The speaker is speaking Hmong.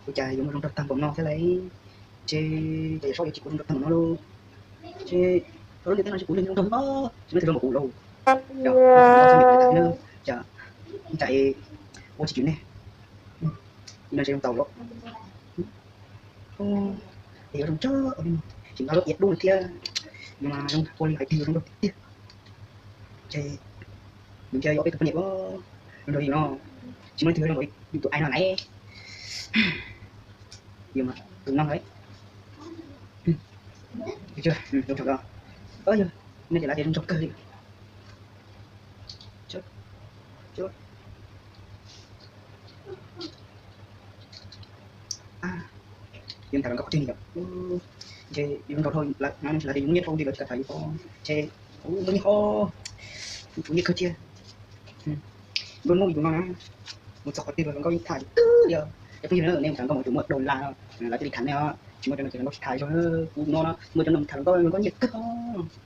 Ua cas yuav mus zoo nraug tag npaum no thiab lauj? Ces cas yawm saub yuav tsis kuv zoo nraug tag npaum no lauj? Ces tau lub ntiaj teb no tsis kuv neeg zoo nraug li, tsis muaj leej twg zoo npaum kuv lauj. Cas ntshe ua tsis tsis nej, ib no ntshe zoo tau los, es yuav zoo tso, tsis nqa lub iav dub no thiab, mas zoo ua li hais tiag zoo nraug tiag tiag. Ces nws cia yog peb tus poj niam zoo nraug li no, tsis muaj leej twg zoo npaum yus tus ais no lawm. Yus mas tus no lawm. Zoo tso, yog nej ces lav tias zoo tso kawg li. Yus tham los nkauj qhov twg ni yom? Ntshe yus zoo nraug dhau, ntshe lav tias yus muaj nyiaj dhau li lawv tsis kam tham yus ko, ntshe kuv muaj nyiaj dhau, kuv nyiaj kawg thiab. Nruab hnub yus tus no na, mus txog qhov twg los nkauj yeej tham yus twb li os. Cov phooj ywg na, nej mus tham nkauj mas yuav tsum muaj dollar no, lawv thiaj li tham nej os, tsis muaj cov no ces nkauj tsis tham yus. Kuv no muaj cov no tham nkauj, nkauj nyiaj kawg os.